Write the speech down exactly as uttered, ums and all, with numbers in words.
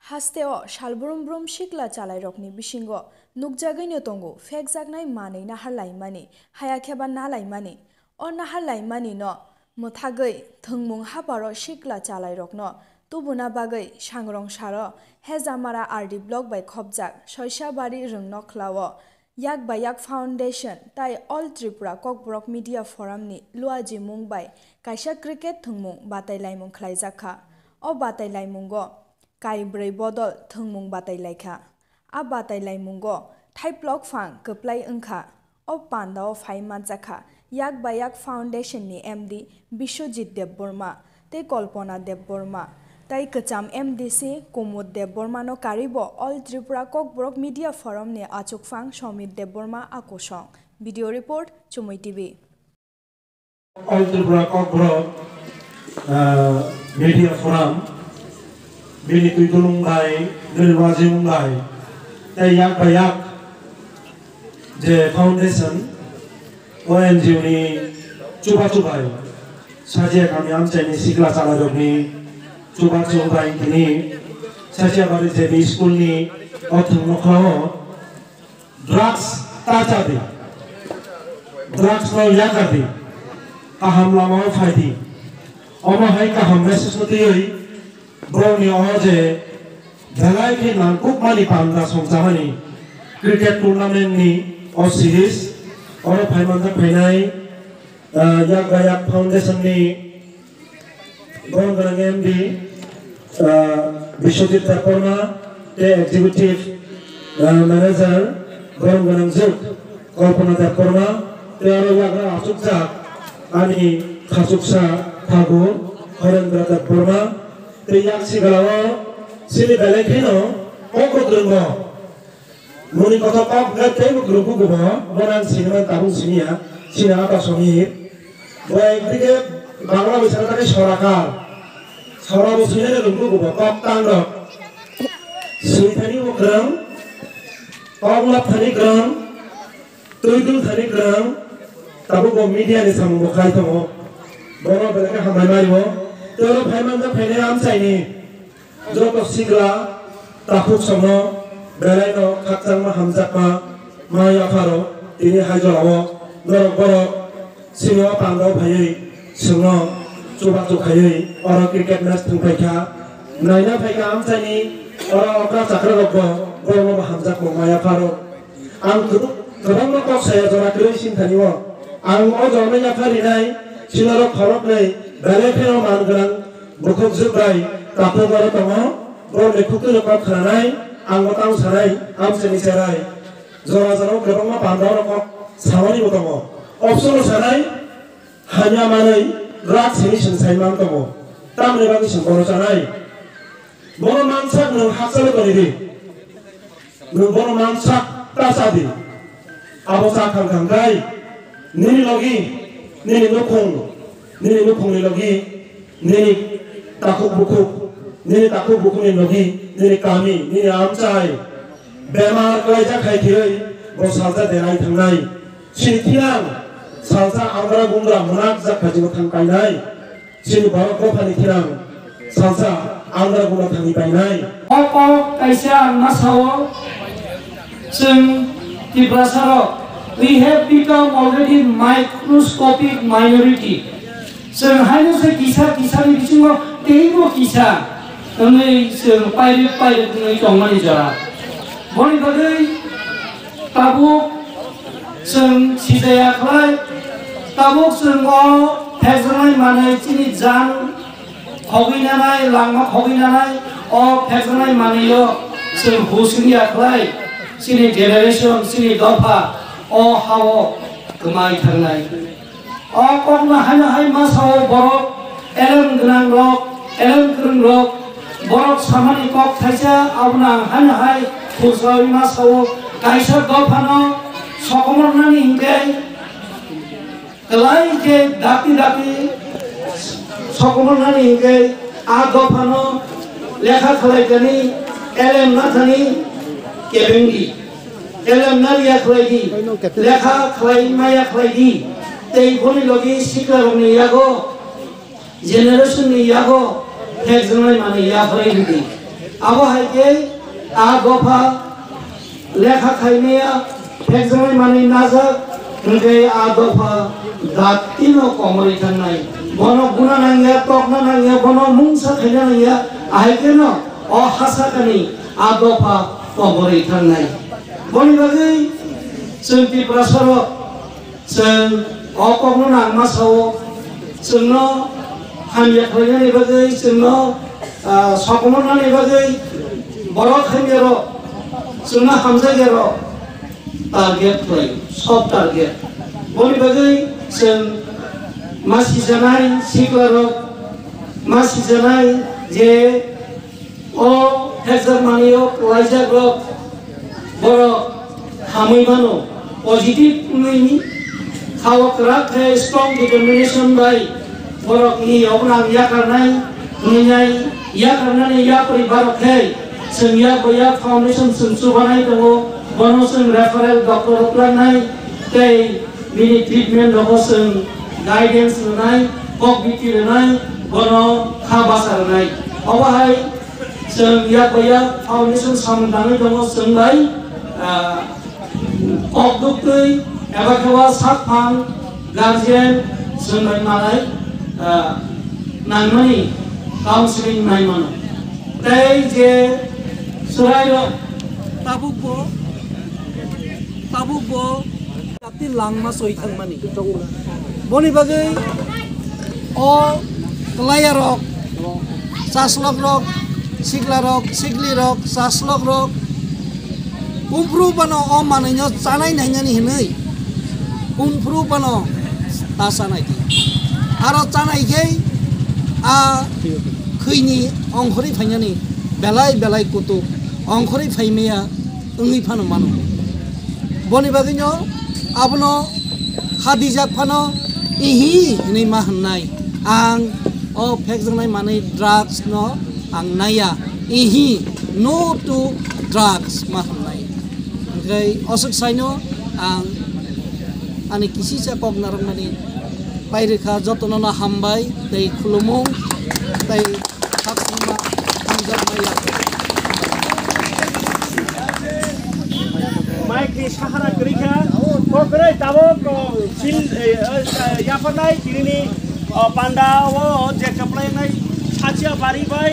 Hasteo sal brum brum sikla chalairokni bisingo nukjagwino tongo phekjaknai manwi naharlaimani, haya kheba nalaimani. O naharlaimani no mwthagwi thwngmung haparo sikla chalairokno tubuna bagwi Sangrong saro Hejamara R D block bai khopjak Soisabari Rwngnokhlao Yak ba Yak Foundation tai All Tripura Kokborok Media Forum ni luajimung bai kaisa cricket thwngmung batai laimung khlaijak kha. O batai laimungo kaibrwi bodol thwngmung batai lai kha. A batai laimungo thaiplok phang kwplai wng kha. O pandao phai manjak kha Yak ba Yak Foundation ni M D Biswajit Debbarma tei Kalpana Debbarma, tai kwcham M D C Kumud Debbarma no karwi bo All Tripura Kokborok Media Forum ni achukphang Somir Debbarma a kosong. Video report, Chumui T V. All Tripura Kokborok, ah, Media Forum, bini twidulung bai, bini wajimung bai, tei Yak ba Yak je foundation, O N G O ni chubachu bai, Sajia kami amchaini sikla chalairokni chubachu bai tini Sajia bari J B school ni o thwngnokhao drugs ta cha di, drugs no yakar di, kaham lamao phai di. Omo hai kaham message no twiwi borokni o je belai khe nangkukmani panda songchamani cricket tournament ni o series oro phai manjak phainai, ah, Yak ba Yak Foundation ni Borom gwnang M D, ah, Biswajit Debbarma, tei Executive, ah, Manager, borom gwnang juk, Kalpana Debbarma, tei aro yagra achukjak, ani khachuksa Thakur, Horendra Debbarma, tei yak sigalao chini belai kheno kok kwrwngbo. Muni kothok kok hwnkhe teibo kwrwngkuk bo, bono ang siniman tabuk siniya, sini ata Somir. Bo ekdike Bangla bai sana thangwi sorakar. Sora bo sinai rwngkuk bo, kok tangrok. Swithani bo kwrwng, kok lapthani kwrwng, twidul thani kwrwng, tabuk bo media ni samung bo khai tongo. Bono belai khe hambai mari bo. Tei oro phai manjak phainai amchaini. Joto sikla takhuk songno belaino khakchangma hamjakma ma yapharo tini hai jorao norok borok sini o pandao phaiwi chwngno chubachu khaiwi oro cricket match thwng phaikha. Naina phaikha amchaini oro okra chakra rokbo borokno bo hamjakmung ma yapharo. Ang kwbang, kwbangma kok saya jora kwrwi singthani o. Ang o jorano yapha rinai, sinaro khoroknwi, belai kheno man gwnang bukhuk jwk bai takhuk oro tongo, borokni khuktwino kok khnanai, ang bo tamo sanai, amchaini cherai. Jora jorao kwbangma panda oro kok samani bo tongo. Opsono sanai, hamya manwi, drugs hinwi chwng sai man tongo. Tamoni bagwi chwng bono chanai? Bono mansak nwng hakchalo tongwi di. Nwng bono mansak ta cha di. Abo cha khang khang khe nini logi, nini nukhung, nini nukhungni logi, nini takhuk bukhuk, nini takhuk bukhukni logi, nini kami, nini amchai bemar klaijak hai khe bo salsa derai thangnai. Chini thinang salsa angra gungra mwnakjak kha jebo thang painai. Chini borok dophani thinang salsa andra guna thangwi painai. O kok kaisa ang ma sao, chwng Tiprasa rok, we have become already microscopic minority. Chwng haino se kisa kisa ni bisingo teibo kisa wngwi chwng pairwk pairwk wngwi tongmani jora. Boni bagwi tabuk chwng sijaya khlai, tabuk chwng o phekjaknai manwi chini jang khogwi nanai, langma khogwi nanai, o phekjaknai manwi o chwng hus wngya khlai, chini generation, chini dopha o ha-o kwmai thangnai. O kokno haino hai ma sao borok, elem gwnang rok, elem kwrwng rok, borok samani kok thaisa, abono ang haino hai khursawi ma sao, kaisa dophano sokomornani hinkhe, kwlai khe dakti dakti sokomornani hinkhe, a dophano lekha khlaikani, elem nathani kebengdi. Elem naliya khlaidi, lekha khlai maya khlaidi, tei boni logi siklarokni yago, generation ni yago, phekjaknai manwi ya khlai ridi. Abo hai khe a dopha lekha khaimaya phekjaknai manwi najak, hwnkhe a dopha datino komorwi thangnai. Bono guna nangya, tokna nangya, bono mungsa khaina nangya, ahai kheno o hasakani a dopha komorwi thangnai. Boni bagwi chwng Tiprasarok Chwng o kokno nangma sao, chwngno hamya khlainani bagwi, chwngno, ah, sokomornani bagwi, borok hamyarok, chwngno hamjakyarok target khlai, soft target. Boni bagwi chwng masijanai siklarok, masijanai je O phekjakmani o kwlaijakrok borok hamwi mano, positive wngwi kha-o kwrak khe strong determination bai borokni yoknang yakarnai, hwnwi nai yakarnani yapri barok khe chwng yak bai yak foundation chwng chubanai tongo, bono chwng referral doctor rok langnai tei bini treatment rogo chwng guidance rwnai, kok biti rwnai, bono kha bacha rwnai. Obo hai Chwng yak bai yak foundation samung tangwi tongo, chwng bai, ah, kok duktwi eba khe o sak phang guardian chwng bai manai, ah, nangmani counseling nai mano. Tei je chwrairok tabukbo, tabukbo Jati langma soi thangmani. Boni bagwi o kwlaiya rok, chaslok rok, sikla rok, sikli rok, chaslok rok, kumphru bano o manwino chanai nainani hinwi kumphru bano ta chanai di. Aro chanai khe a khwini ongkhorwi phainani belai belai kutuk ongkhorwi phaimaya wngwi phano mano. Boni bagwino abono hadijak phano ihi hinwi ma hwnnai, "Ang o phekjaknai manwi drugs no ang naiya, ihi no to drugs," ma hwnnai. Hwnkhe oswk saino ang ani kisisa kok narwkmani pairwkha, jotono no hambai tei khulumung tei Khakchangma hamjakmaya. Mike ni sahara kwrwi kha. Kok kwrwi tabuk, o, sil, e, e, yapharnai tinini, o, panda o je kwplainai sachiya bari bai